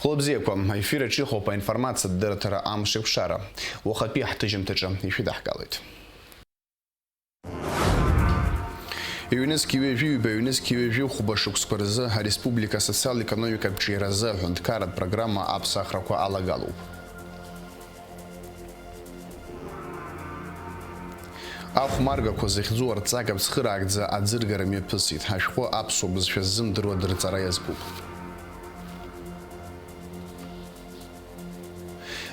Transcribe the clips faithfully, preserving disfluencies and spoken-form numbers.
Хәылбзиақәа, аефир аҿы иҟоуп аинформациатә дырраҭара Амш еиқәшара. Уахатәи ҳҭыжьымҭаҿы ишәыдаҳгалоит. Ҩнызқь ҩажәи ҩба, ҩнызқь ҩажәи хәба шықәсқәа рзы ареспублика асоциал-економикатә ҿиаразы аҳәынҭқарратә программа аԥсахрақәа алагалоуп. Ахәмаргақәа зыхьӡу арҵага цхыраагӡа аӡыргара мҩаԥысит. Ашәҟәы аԥсуа бызшәа ззымдыруа дырҵара иазкуп.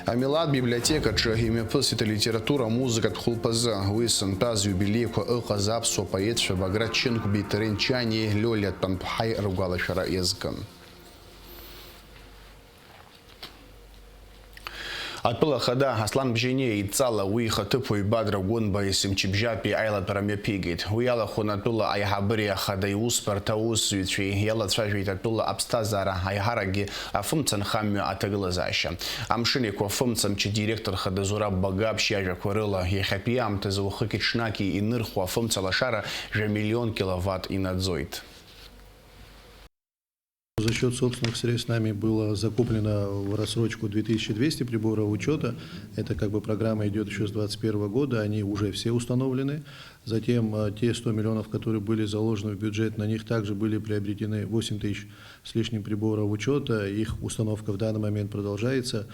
Амилаҭ библиотекаҿы имҩаԥысит алитература, амузыкатә хәылԥазы. Уи сынтәа зиубилеиқәа ыҟаз аԥсуа поетцәа Баграт Шьынқәбеи Терент Чаниеи Лиолиа Тәанԥҳаи ргәалашәара иазкын. Атәыла ахада Аслан Бжьаниа идҵала уи ихаҭыԥуаҩ Бадра Гәынба есымчыбжьатәи аилатәара мҩаԥигеит. Уи иалахәын атәыла аиҳабыреи ахада иусбарҭа аусзуҩцәеи, иалацәажәеит атәыла аԥсҭазаара аиҳаракгьы афымца нхамҩа аҭагылазаашьа. Амшын Еиқәа афымца мчы директор хада Зураб Багаԥшь иажәақәа рыла, иахьатәи аамҭазы уахыки-ҽнаки инырхуа афымца лашара жәа миллион киловатт инаӡоит. За счёт собственных средств нами было закуплено в рассрочку две тысячи двести приборов учёта. Это как бы программа идёт ещё с двадцать первого года, они уже все установлены. Затем, э, те сто миллионов, которые были заложены в бюджет, на них также были приобретены восемь тысяч с лишним приборов учёта. Их установка в данный момент продолжается.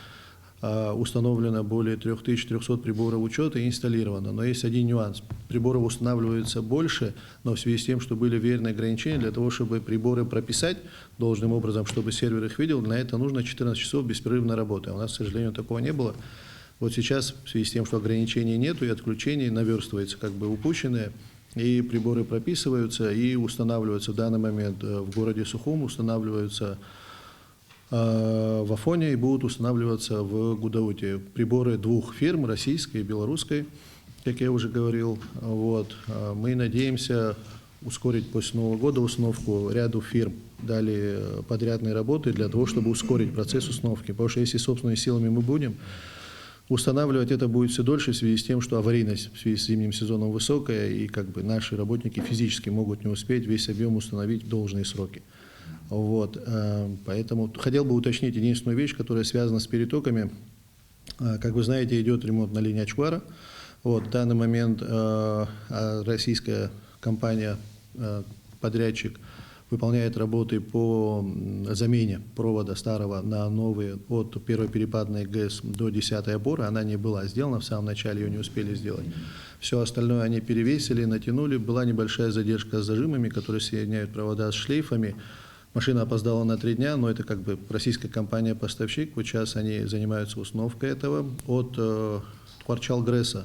А, установлено более трёх тысяч трёхсот приборов учёта и инсталлировано. Но есть один нюанс. Приборов устанавливается больше, но в связи с тем, что были введены ограничения, для того, чтобы приборы прописать должным образом, чтобы сервер их видел, на это нужно четырнадцать часов беспрерывной работы. А у нас, к сожалению, такого не было. Вот сейчас, в связи с тем, что ограничений нету и отключений, наверстывается как бы упущенное, и приборы прописываются и устанавливаются в данный момент, э, в городе Сухум, устанавливаются э, в Афоне и будут устанавливаться в Гудауте. Приборы двух фирм, российской и белорусской, как я уже говорил. Вот. Э, мы надеемся ускорить после Нового года установку ряду фирм. Дали, э, подрядные работы для того, чтобы ускорить процесс установки. Потому что если собственными силами мы будем устанавливать, это будет все дольше в связи с тем, что аварийность в связи с зимним сезоном высокая, и как бы наши работники физически могут не успеть весь объём установить в должные сроки. Вот, э, поэтому т-, хотел бы уточнить единственную вещь, которая связана с перетоками. Э, как вы знаете, идёт ремонт на линии Ачквара. Вот, в данный момент, э, э, российская компания, э, подрядчик выполняет работы по, м, замене провода старого на новый от первой перепадной ГЭС до десятой опоры. Она не была сделана, в самом начале её не успели сделать. Всё остальное они перевесили, натянули. Была небольшая задержка с зажимами, которые соединяют провода с шлейфами. Машина опоздала на три дня, но это как бы российская компания-поставщик. Вот сейчас они занимаются установкой этого. От, э, Кварчал-ГРЭСа,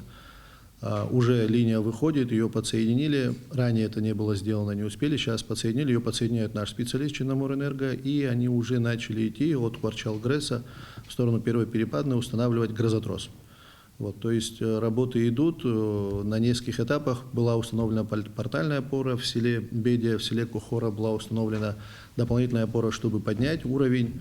а, уже линия выходит, её подсоединили. Ранее это не было сделано, не успели. Сейчас подсоединили, её подсоединяют наш специалист Черноморэнерго, и они уже начали идти от Кварчал-ГРЭСа в сторону первой перепадной, устанавливать грозотрос. Вот, то есть, э, работы идут, э, на нескольких этапах. Была установлена пол-, портальная опора в селе Бедия, в селе Кухора была установлена дополнительная опора, чтобы поднять уровень,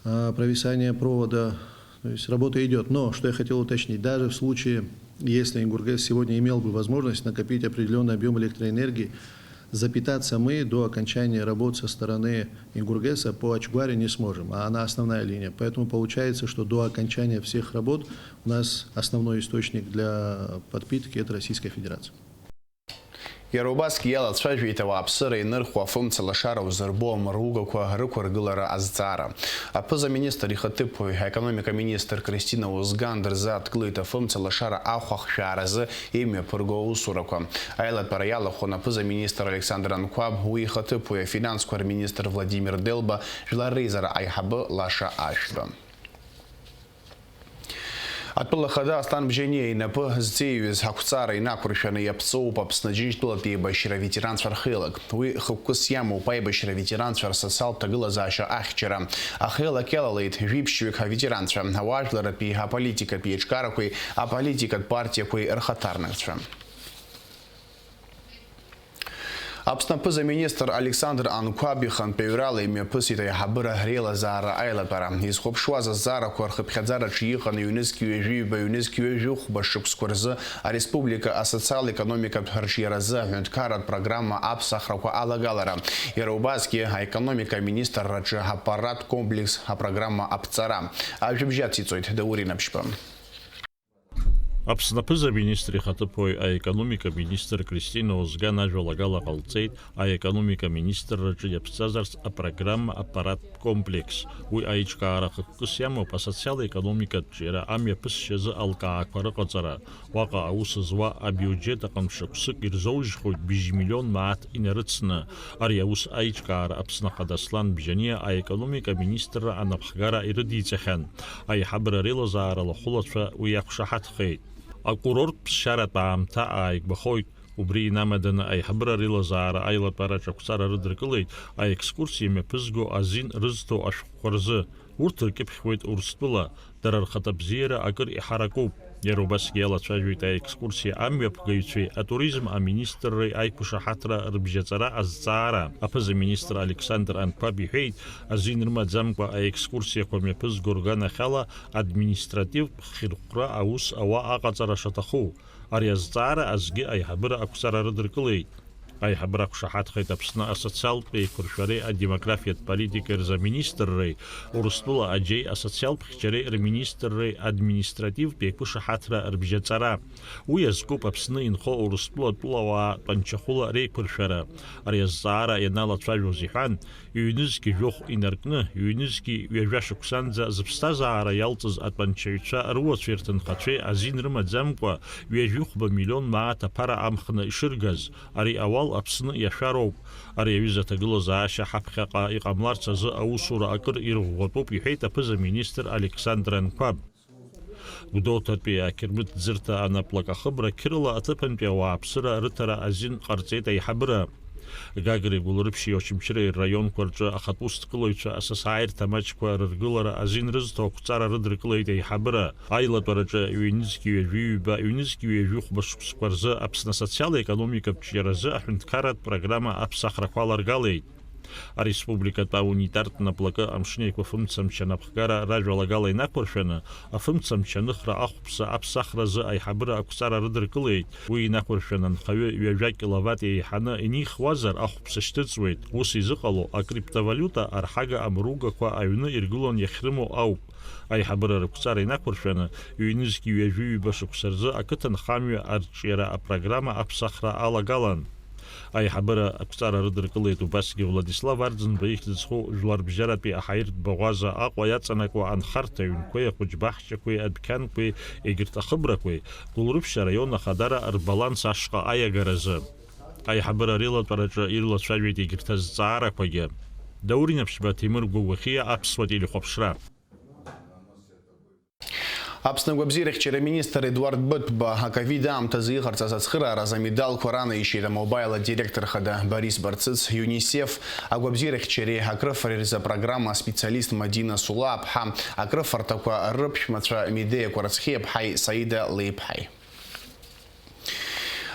э, провисания провода. То есть работа идёт. Но, что я хотел уточнить, даже в случае, если Ингургес сегодня имел бы возможность накопить определённый объём электроэнергии, запитаться мы до окончания работ со стороны Ингургеса по Ачгуаре не сможем, а она основная линия. Поэтому получается, что до окончания всех работ у нас основной источник для подпитки — это Российская Федерация. Иара убасгьы иалацәажәеит ауааԥсыра инырхуа афымца лашара узырбо амругақәа рықәыргылара азҵаара. Аԥыза-министр ихаҭыԥуаҩ, аекономика министр Кристина Озган дырзааҭгылеит афымца лашара ахәахшәааразы имҩаԥырго аусурақәа. Аилатәара иалахәын аԥыза-министр Александр Анқәаб, уи ихаҭыԥуаҩ афинансқәа рминистр Владимир Делба, Жәлар Реизара аиҳабы Лаша Ашәба. Атәыла ахада Аслан Бжьаниа инапы зҵеиҩыз ақәҵара инақәыршәаны иаԥҵоуп Аԥсны Џьынџьтәылатә еибашьра аветеранцәа рхеилак. Уи хықәкыс иамоуп аибашьра аветеранцәа рсоциалтә ҭагылазаашьа ахьчара. Ахеилак иалалеит жәиԥшьҩык аветеранцәа, ауаажәларратәи аполитикатә еиҿкаарақәеи аполитикатә партиақәеи рхаҭарнакцәа. Аԥсны аԥыза-министр Александр Анқәаб ихантәаҩрала имҩаԥысит аиҳабыра реилазаара аилатәара. Изхәаԥшуаз азҵаарақәа рхыԥхьаӡараҿы иҟан ҩнызқь ҩажәи ҩба, ҩнызқь ҩажәи хәба шықәсқәа рзы ареспублика асоциал-економикатә арҿиаразы аҳәынҭқарратә программа аԥсахрақәа алагалара. Иара убасгьы аекономика аминистрраҿы аппараттә комплекс апрограмма аԥҵара. Ажәабжь ациҵоит Даур Инаԥшьба. Аԥсны аԥыза-министр ихаҭыԥуаҩ аекономика министр Кристина Озган ажәалагала ҟалҵеит аекономика министрраҿы иаԥҵазарц апрограмма аппараттә комплекс. Уи аиҿкаара хықәкыс иамоуп асоциал-економикатә ҿиара амҩаԥысшьазы алкаақәа рыҟаҵара. Уаҟа аус зуа абиуџьет аҟынтә шықәсык ирзоужьхоит быжь миллион мааҭ инарыцны. Ари аус аиҿкаара Аԥсны Ахада Аслан Бжьаниа аекономика министрра анапхгара ирыдиҵахьан. Аиҳабыра реилазаара лахәылацәа уи иақәшаҳаҭхеит. Акурорттә ԥсшьаратә аамҭа ааигәахоит. Убри инамаданы аиҳабыра реилазаара аилатәараҿы ақәҵара рыдыркылеит аекскурсиа мҩаԥызго азин рызҭо ашәҟәқәа рзы. Урҭ ркьыԥхьуеит Урыстәыла, дара рхатә абзиара акыр иҳаракуп. Иара убасгьы иалацәажәоит аекскурсиа амҩаԥгаҩцәеи атуризм аминистрреи аиқәшаҳаҭра рыбжьаҵара азҵаара. Аԥыза-министр Александр Анқәаб иҳәеит, азин рымаӡамкәа аекскурсиақәа мҩаԥызго рганахьала административтә хьырхәра аус ауа аҟаҵара шаҭаху. Ари азҵаара азгьы аиҳабыра ақәҵара рыдыркылеит. Аиҳабыра ақәшаҳаҭхеит Аԥсны асоциалтә еиқәыршәареи адемографиатә политикеи рзы аминистрреи, Урыстәыла аџьеи асоциалтә хьчареи рминистрреи административтә еиқәышаҳаҭра рыбжьаҵара. Уи иазкуп Аԥсны инхо Урыстәыла тәылауаа тәанчахәыла реиқәыршәара. Ари азҵаара ианалацәажәоз иҳәан, ҩнызқь жәохә инаркны, ҩнызқь ҩажәа шықәсанӡа зыԥсҭазаара иалҵыз атәанчаҩцәа руацәеи рҭынхацәеи азин рымаӡамкәа ҩажәихәба миллион мааҭ аԥара амхны ишыргаз, ари ауал Аԥсны иашәароуп. Ари аҩыза аҭагылазаашьа ҳаԥхьаҟа иҟамларц азы аусура акыр ирӷәӷәатәуп, иҳәеит аԥыза-министр Александр Анқәаб. Гәдоуҭатәи ақьырмыт ӡырҭа анаплакахыбра қьырала аҭыԥантәи ауааԥсыра рыҭара азин ҟарҵеит аиҳабыра. Гагреи Гәылрыԥшьи Очамчыреи рраионқәа рҿы ахатә усҭкылаҩцәа асасааирҭа маҷқәа рыргылара азин рызҭо ақәҵара рыдыркылеит аиҳабыра. Аилатәараҿы ҩнызқь ҩажәи ҩба, ҩнызқь ҩажәи хәба шықәсқәа рзы Аԥсны асоциал-економикатә ҿиаразы аҳәынҭқарратә программа аԥсахрақәа аларгалеит. Ареспубликатә аунитартә наплакы Амшын Еиқәа фымцамч анапхгара ражәалагала инақәыршәаны, афымцамч аныхра ахәԥса аԥсахразы аиҳабыра ақәҵара рыдыркылеит. Уи инақәыршәаны анхаҩы ҩажәа киловатт еиҳаны инихуазар, ахәԥса шьҭыҵуеит. Ус изыҟало, акриптовалиута арҳага амругақәа аҩны иргылон иахьрымоу ауп. Аиҳабыра рықәҵара инақәыршәаны, ҩнызқь ҩажәи ҩба шықәса рзы ақыҭанхамҩа арҿиара апрограмма аԥсахра алагалан. Аиҳабыра ақәҵара рыдыркылеит убасгьы Владислав Арӡынба ихьӡ зху Жәларбжьаратәи аҳаиртә баӷәаза Аҟәа иаҵанакуа анхарҭа аҩнқәеи ахәыҷбаҳчақәеи адәқьанқәеи егьырҭ ахыбрақәеи Гәылрыԥшь араион ахадара рбаланс ашҟа аиагаразы. Аиҳабыра реилатәараҿы ирылацәажәеит егьырҭ азҵаарақәагьы. Даур Инаԥшьба, Ҭемыр Гәагәахьиа, Аԥсуа телехәаԥшра. Аԥсны агәабзиарахьчара аминистр Едуард Быҭәба аковид аамҭазы иҟарҵаз ацхыраараз амедалқәа ранаишьеит амобаил адиректор хада Борис Барцыц, ЮНИСЕФ агәабзиарахьчареи акрыфареи рзы апрограмма аспециалист Мадина Сулаԥҳа, акрыфарҭақәа рыԥшәмацәа Медеиа Кәарацхиаԥҳаи Саида Леиԥҳаи.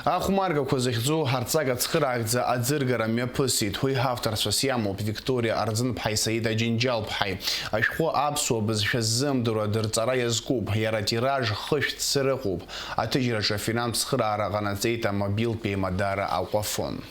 Ахәмаргақәа зыхьӡу арҵага цхыраагӡа аӡыргара мҩаԥысит. Уи ҳавторцәас иамоуп Викториа Арӡынԥҳаи Саида Џьынџьалԥҳаи. Ашәҟәы аԥсуа бызшәа ззымдыруа дырҵара иазкуп. Иара атираж хышә ццыр ыҟоуп. Аҭыжьраҿы афинанстә цхыраара ҟанаҵеит амобилтә еимадара Аҟәафон.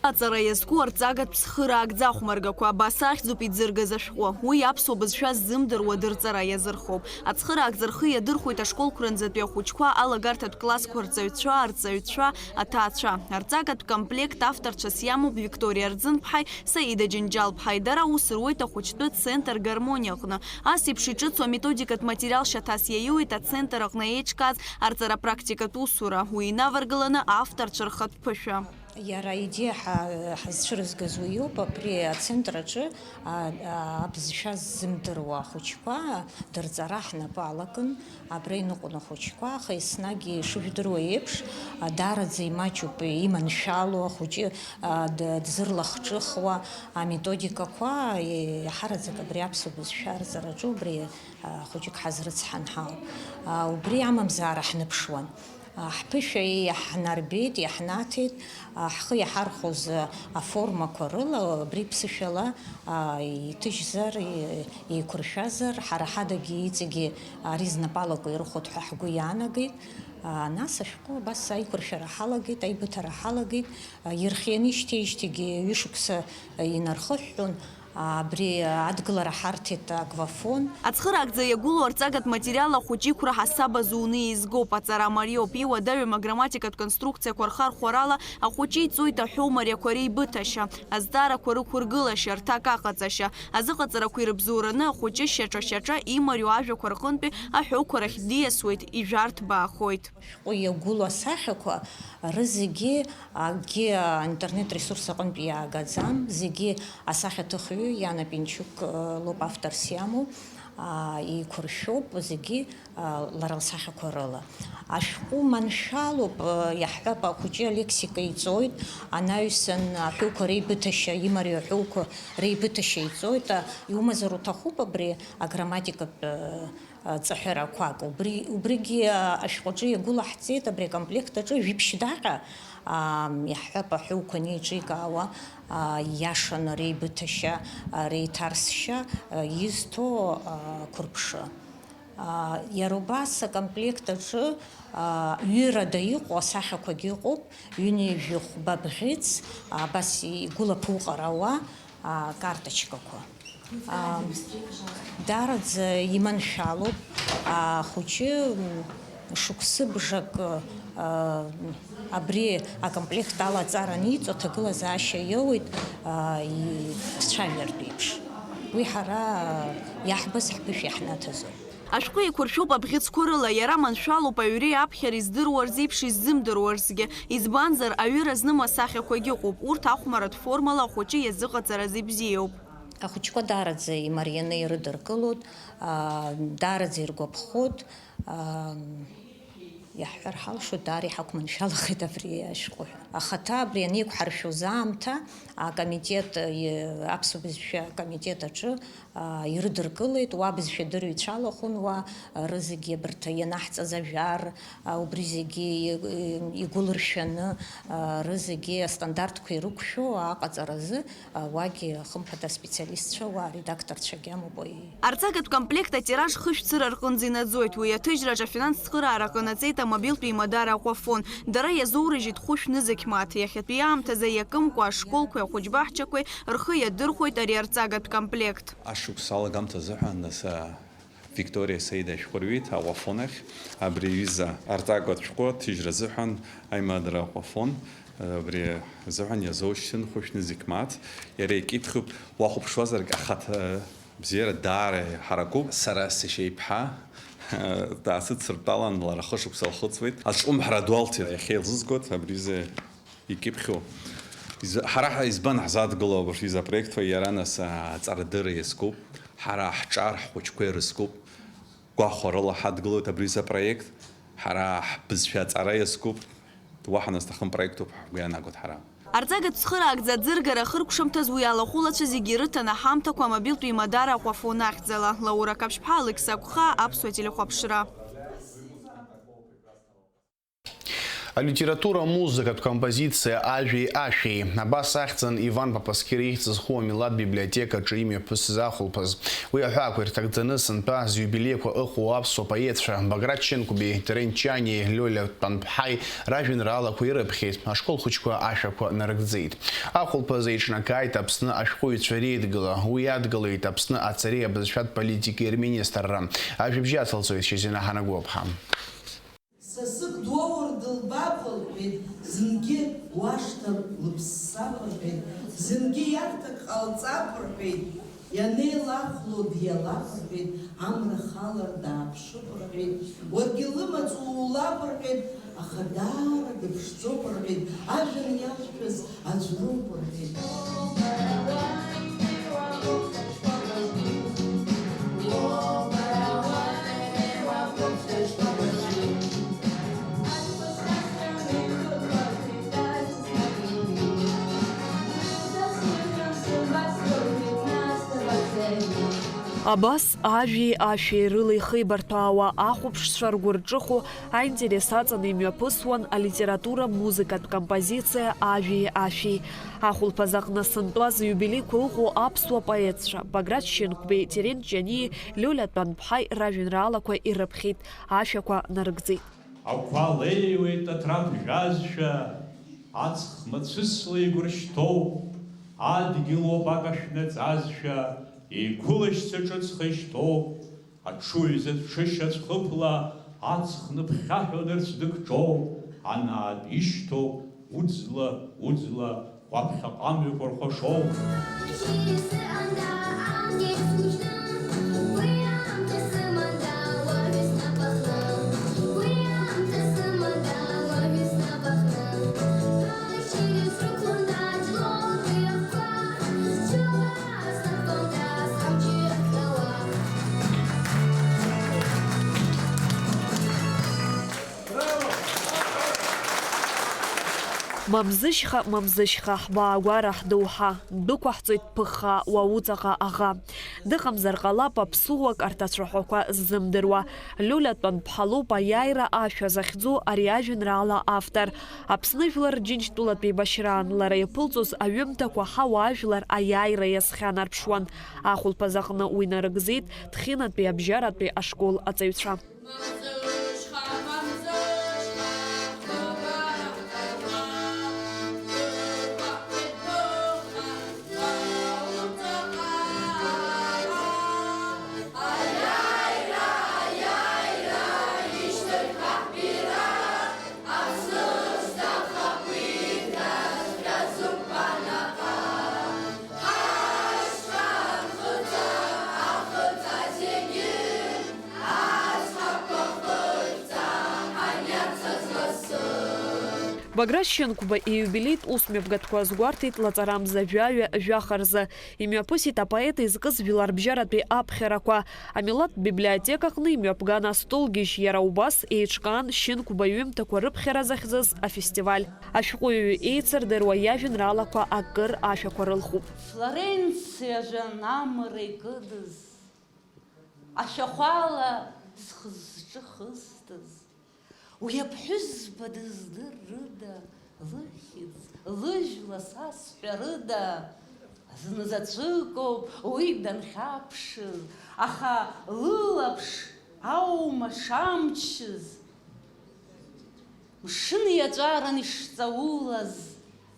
Аҵара иазку арҵагатә цхыраагӡа ахәмаргақәа, абас ахьӡуп иӡыргаз ашәҟәы. Уи аԥсуа бызшәа ззымдыруа дырҵара иазырхоуп. Ацхыраагӡа рхы иадырхәеит ашколқәранӡатәи ахәыҷқәа, алагарҭатә классқәа рҵаҩцәа, арҵаҩцәа, аҭаацәа. Арҵагатә комплект авторцәас иамоуп Викториа Арӡынԥҳаи Саида Џьынџьалԥҳаи. Дара аус руеит ахәыҷтәы центр Гармониа аҟны. Ас еиԥш иҿыцу аметодикатә материал шьаҭас иаиуеит ацентр аҟны еиҿкааз арҵара практикатә усура. Уи инаваргыланы авторцәа рхатә ԥышәа. Иара аидеиа ҳа-, ҳазцәырызгаз уи иоуп, абри ацентр аҿы, а, а, абызшәа ззымдыруа ахәыҷқәа дырҵара ҳнапы алакын, абра иныҟәон ахәыҷқәа, аха еснагь ишыжәдыруа еиԥш, а, даараӡа имаҷуп, иманшәалоу ахәыҷы, а, д-, дзырлахҿыхуа аметодикақәа, е-, иаҳараӡак абри аԥсуа бызшәа арҵараҿы убри, а, хәыҷык ҳазрыцҳан ҳауп. А, убри амамзаара ҳныԥшуан. Ҳԥышәа иаҳнарбеит, иаҳнаҭеит, ҳхы иаҳархәоз аформақәа рыла, абри ԥсышәала иҭыжьзар, еиқәыршәазар, ҳара ҳадагьы иҵегьы ари знапалакәа ирыхәоит ҳәа ҳгәы иаанагеит. Нас ашәҟәы абас аиқәыршәара ҳалагеит, аибыҭара ҳалагеит. Ирхианы ишьҭеижьҭеигьы ҩышықәса инархыҳәҳәон. Абри адгылара ҳарҭеит Аквафон. Ацхыраагӡа иагәылоу арҵагатә материал ахәыҷы иқәра ҳасаб азуны еизгоуп. Аҵара мариоуп, иуадаҩым аграмматикатә конструкциақәа рхархәарала ахәыҷы иҵоит аҳәоу мариақәа реибыҭашьа, азҵаарақәа рықәыргылашьа, рҭак аҟаҵашьа, азыҟаҵарақәа ирыбзоураны ахәыҷы шьаҿа-шьаҿа имариоу ажәақәа рҟынтәи аҳәоуқәа рахь диасуеит, ижәарҭбаахоит. Шәҟәы иагәылоу асахьақәа рызегьы акгьы аинтернет ресурс аҟынтә иаагаӡам, зегьы асахьаҭыхҩы Иана Пинчук, э, лоуп авторс иамоу, а, еиқәыршәоуп зегьы, а, лара лсахьақәа рыла. Ашәҟәы маншәалоуп, э, иаҳҳәап, ахәыҷы алексика иҵоит, анаҩсан аҳәоуқәа реибыҭашьа, имариоу аҳәоуқәа реибыҭашьа иҵоит, а, иумазар уҭахуп абри аграмматикатә, э, ҵаҳәарақәак. Убри, убригьы ашәҟәаҿы иагәылаҳҵеит, абри акомплект аҿы жәиԥшь даҟьа, аа, иаҳҳәап, аҳәоуқәа неиҿикаауа, аа, иашаны реибыҭашьа, аа, реиҭарсшьа, аа, изҭо, аа, қәырԥшы. Аа, иара убас акомплект аҿы, аа, ҩырада иҟоу асахьақәагьы ыҟоуп, ҩынҩажәи хәба бӷьыц, абас игәылаԥуҟарауа, аа, карточкақәа. Аа, даараӡа иманшәалоуп, ахәыҷы, м, шықәсыбжак, аа, абри акомплект ала аҵара аниҵо, аҭагылазаашьа иоуеит, аа, и-, дцәажәартә еиԥш. Уи ҳара иаҳбаз ҳԥышә иаҳнаҭазоуп. Ашәҟәы еиқәыршәоуп абӷьыцқәа рыла, иара маншәалоуп аҩреи аԥхьареи здыруа рзеиԥш иззымдыруа рзгьы, избанзар, аҩыра зныму асахьақәагь ыҟоуп, урҭ ахәмаратә формала ахәыҷы иазыҟаҵараз ибзиоуп. Ахәыҷқәа даараӡа имарианы ирыдыркылоит, аа, даараӡа иргәаԥхоит, аа, иаҳҳәар ҳалшоит, даара иҳақәманшәалахеит абри ашәҟәы ҳәа. Ахаҭа абри анеиқәҳаршәоз аамҭа, акомитет, и-, аԥсуа бызшәа акомитет аҿы, аа, ирыдыркылеит, уа бызшәадырҩцәалахәын, уа, а, рызегьы абарҭ ианаҳҵаз ажәар, а, убри зегьы и-, и-, игәылыршәаны, а, рызегьы астандартқәа ирықәшәо аҟаҵаразы, а, уагьы, хымԥада, аспециалистцәа, уа аредакторцәагьы амоуп, уи. Арҵагатә комплект атираж хышә цыра рҟынӡа инаӡоит. Уи аҭыжьраҿ афинанс цхыраара ҟанаҵеит амобилтә еимадара Аквафон. Дара иазоурыжьит хәышә нызқь мааҭ. Иахьатәи аамҭазы иакымкәа ашколқәеи ахәыҷбаҳчақәеи рхы иадырхәоит ари арҵагатә комплект. Ашықәс алагамҭа азыҳәан нас, а, Викториа Саида ишәҟәы рҩит Аквафон ахь. Абри аҩыза арҵагатә шәҟәы ҭыжьра азыҳәан аимадара Аквафон, а, абри азыҳәан иазоушьҭын хәышә нызқь мааҭ. Иара икьыԥхьуп, уахәаԥшуазаргь ахаҭа бзиара даара иҳаракуп. Сара сашьа иԥҳа даасыдсыртәалан, лара хышықәса лхыҵуеит. Аҿҿымҳара ду алҭеит, иахьа илзызгоит абри изы икьыԥхьу. Изы-, ҳара ҳа избан ҳзадгыло абарҭ изы апроектқәа, иара нас, а, аҵарадырра иазкуп. Ҳара ҳҿар ҳхәыҷқәа ирызкуп. Гәахәарыла ҳадгылоит абри изы апроект. Ҳара ҳбызшәа аҵара иазкуп. Уаҳа назҭахым проектуп ҳгәы иаанагоит ҳара. Арҵагатә цхыраагӡа аӡыргара ахыркәшамҭаз уи алахәылацәа зегьы ирыҭан аҳамҭақәа амобилтә еимадара Аквафон ахьӡала. Лаура Қаԥшьԥҳа, Алықьса Агәхаа, Аԥсуа телехәаԥшра. Алитература, амузыкатә композициа, ажәеи ашәеи. Абас ахьӡын Иван Папасқьыр ихьӡ зху амилаҭ библиотекаҿы имҩаԥысыз ахәылԥаз. Уи аҳәаақәа ирҭагӡаны сынтәа зиубилеиқәа ыҟоу аԥсуа поетцәа Баграт Шьынқәбеи, Терент Чаниеи, Лиолиа Тәанԥҳаи ражәеинраалақәа ирыԥхьеит, ашкол хәыҷқәа ашәақәа нарыгӡеит. Ахәылԥаз еиҿнакааит Аԥсны ашәҟәыҩҩцәа реидгыла, уи иадгылеит Аԥсны ацареи абызшәатә политикеи рминистрра. Ажәабжь ацылҵоит Шьазина Ҳанагәыԥҳа. Сасык дуоур дылбап, лҳәеит, зынгьы уашҭар лыԥссап, рҳәеит, зынгьы иарҭак ҟалҵап, рҳәеит, ианеилахәло диалап, рҳәеит, амра халар дааԥшып, рҳәеит, уаргьы лымаҵ уулап, рҳәеит, аха даара дыԥшӡоуп, рҳәеит, ажәҩан иалшәаз аӡә роуп, рҳәеит. Абас ажәеи ашәеи рыла ихеибарҭәаауа ахәаԥшцәа ргәы рҿыхо аинтерес аҵаны имҩаԥысуан алитература музыкатә композициа ажәеи ашәеи. Ахәылԥаз аҟны сынтәа зиубилеиқәа ыҟоу аԥсуа поетцәа Баграт Шьынқәбеи Терент Ҷаниеи Лиолиа Тәанԥҳаи ражәеинраалақәа ирыԥхьеит, ашәақәа нарыгӡеит. Ақәа леиуеит аҭра ԥжәазшәа, аҵх мацәысла игәыршьҭоуп, адгьыл уапак ашәнаҵазшәа, еиқәылашьца ҿыцха ишьҭоуп, аҽуҩ зыҽышьацә хыԥла, аҵх ныԥхьаҳәо нырцә дыкҿоуп, анаатә ишьҭоуп, уӡла, уӡла, уаԥхьаҟа амҩақәа рхәашоуп. Мамзышьха, Мамзышьха, ҳбаагәара ҳдоуҳа, дәықәаҳҵоит дԥыххаа уа уҵаҟа аӷа. Дыҟамзар ҟалап аԥсуак арҭ ацәаҳәақәа ззымдыруа. Лиолиа Тәанԥҳа лоуп аиааира ашәа захьӡу ари ажәеинраала автор. Аԥсны жәлар Џьынџьтәылатә еибашьраан лара иаԥылҵоз аҩымҭақәа ҳауаажәлар аиааира иазхьанарԥшуан. Ахәылԥаз аҟны уи нарыгӡеит Ҭхьынатәи абжьаратәи ашкол аҵаҩцәа. Баграт Шьынқәба ииубилеитә усмҩаԥгатәқәа азгәарҭеит лаҵарамза жәаҩа жәаха рзы. Имҩаԥысит апоет изкыз жәларбжьаратәи аԥхьарақәа. Амилаҭтә библиотекаҟны имҩаԥган астолгьежь иара убас еиҿкаан Шьынқәба иҩымҭақәа рыԥхьара захьӡыз афестиваль. Ашәҟәыҩҩы еицырдыруа иажәеинраалақәа акыр ашәақәа рылхуп. Флоренциа жәан амра икыдыз, ашәахәала схы-сҿы хызтыз, уи аԥҳәызба дыздыррыда, лыхьӡ, лыжәла сасҳәарыда? Зны заҵәыкоуп уи данхьаԥшыз, аха лылаԥш аума шамчыз? Мшын иаҵәаран ишҵаулаз,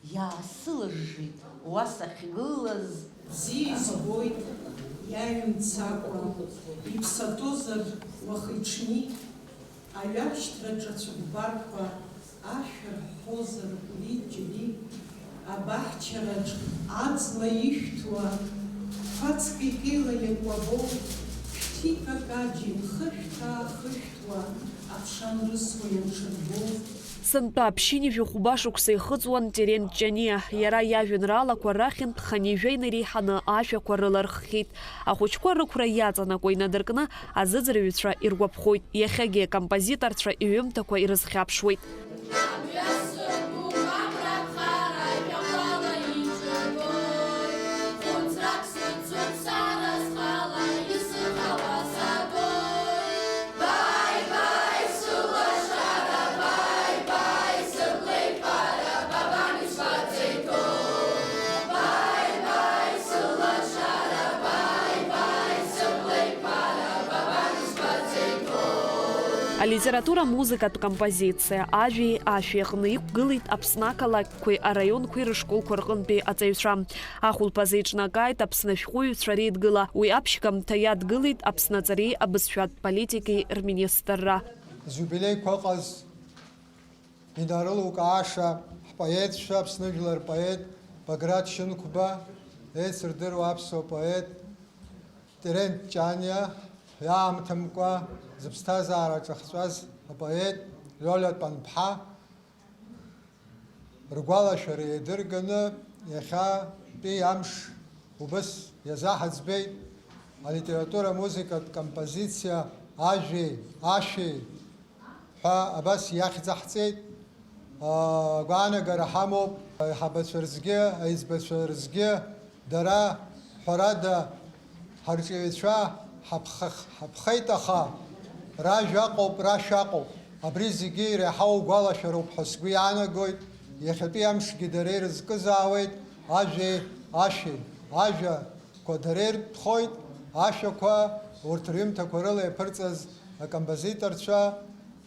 иаасылыжжит уа сахьгылаз. Бзиа избоит иаҩымцакәа, иԥсаҭозар уахи-ҽни, аҩаршьҭраҿы ацәыкәбарқәа ашәа рҳәозар уи џьари, абаҳчараҿ аҵла ишәҭуа, қәацк икеила иакәабоу, шәҭиқәак аџьын хышәҭаа-хышәҭуа аԥша анрысуа ианҽырбо. Сынтәа ԥшьынҩажәи хәба шықәса ихыҵуан Терент Ҷаниа. Иара иажәеинраалақәа рахьынтә хынҩажәа инареиҳаны ашәақәа рыларххьеит. Ахәыҷқәа рықәра иаҵанакуа инадыркны азыӡырҩцәа иргәаԥхоит. Иахьагьы акомпозиторцәа иҩымҭақәа ирызхьаԥшуеит. Алитература музыкатә композициа ажәеи ашәеи аҟны иқәгылеит Аԥсны ақалақьқәеи араионқәеи рышколқәа рҟынтәи аҵаҩцәа. Ахәылԥаз еиҿнакааит Аԥсны ашәҟәыҩҩцәа реидгыла, уи аԥшьгамҭа иадгылеит Аԥсны аҵареи абызшәатә политикеи рминистрра. Зиубилеиқәа ыҟаз инарылукааша ҳпоетцәа, Аԥсны жәлар рпоет Баграт Шьынқәба, еицырдыруа аԥсуа поет Терент Ҷаниа, иаамҭамкәа зыԥсҭазаара ҿахҵәаз апоет Лиолиа Тәанԥҳа ргәалашәара иадырганы, иахьатәи амш убыс иазаҳаӡбеит алитература музыкатә композициа ажәеи ашәеи ҳәа абас иахьӡаҳҵеит. Агәаанагара ҳамоуп, аиҳабацәа рзгьы, аиҵбацәа рзгьы, дара, ҳәарада, Ҳарҿиаҩцәа ҳаԥхах-, ҳаԥхеит, аха ражәа аҟоуп, рашәа аҟоуп. Абри зегьы иреиҳау гәалашәароуп ҳәа сгәы иаанагоит. Иахьатәи амшгьы дара ирызкызаауеит ажәеи ашәеи. Ажәақәа дара иртәхоит, ашәақәа урҭ рҩымҭақәа рыла иаԥырҵаз акомпозиторцәа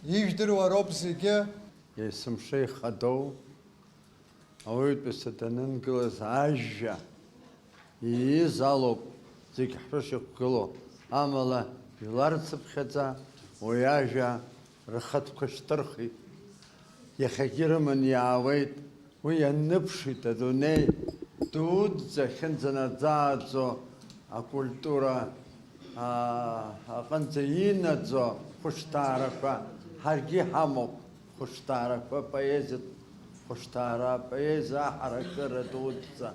ижәдыруа роуп зегьы. Есымша ихадоу ауаҩытәыҩса данынгылаз ажәа ииз алоуп зегь ҳәыс иқәгылоу, амала иларцыԥхьаӡа уи ажәа рхатәқәа шьҭырхит. Иахьагьы рыман иаауеит, уи ианыԥшит адунеи дуӡӡа ахьынӡанаӡааӡо акультура, аа, аҟынӡа инаӡо хәышҭаарақәа ҳаргьы иҳамоуп. Хәышҭаарақәа, поезиатә хәышҭаара, апоезиа аҳаракыра дуӡӡа.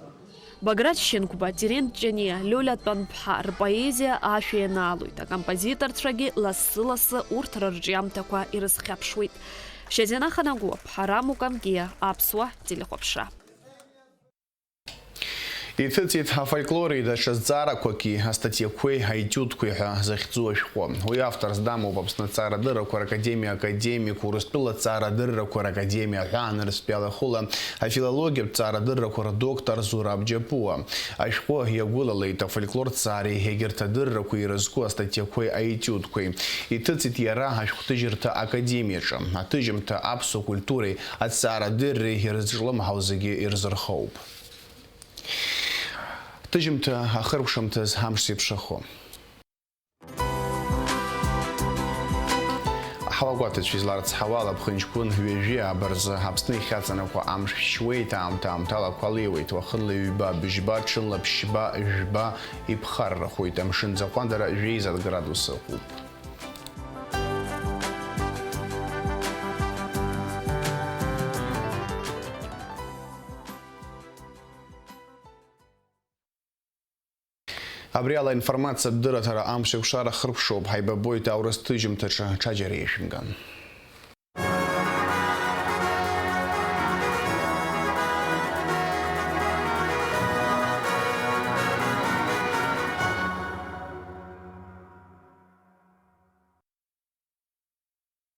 Баграт Шьынқәба, Терент Ҷаниа, Лиола Тәанԥҳа рпоезиа ашәа ианаалоит, акомпозиторцәагьы лассы-лассы урҭ рырҿиамҭақәа ирызхьаԥшуеит. Шьазина Ханагәуа, Ҳарам Укамгиа, Аԥсуа телехәаԥшра. Иҭыҵит афольклори даҽа зҵаарақәаки, астатиақәеи, аетиудқәеи ҳәа захьӡу ашәҟәы. Уи авторс дамоуп Аԥсны Аҭҵаарадыррақәа Ракадемиа академик, Урыстәыла Аҭҵаарадыррақәа Ракадемиа ҳәа Аанырцәтәи алахәыла афилологиатә ҭҵаарадыррақәа рдоктор Зураб Џьапуа. Ашәҟәы иагәылалеит афольклорҭҵаареи егьырҭ адыррақәеи ирызку астатиақәеи аетиудқәеи. Иҭыҵит иара ашәҟәҭыжьырҭа академиаҿы. Аҭыжьымҭа аԥсуа культуреи аҭҵаарадырреи ирызҿлымҳау зегьы ирзырхоуп. Ҭыжьымҭа ахыркәшамҭаз амш зеиԥшрахо. Ҳауагәаҭацәа изларцҳауа ала, ԥхынҷкәын ҩажәи ааба рзы Аԥсны ихьаҵанакуа амш шьуеит, аамҭа-аамҭала ақәа леиуеит, уахынла ҩба, быжьба, ҽынла ԥшьба, жәба иԥхаррахоит, амшын ӡахәа дара жәеиза градус ыҟоуп. Абри ала аинформациатә дырраҭара амш еиқәшара хыркәшоуп, ҳаибабоит аурыс ҭыжьымҭаҿы, ҽаџьара иашәымган.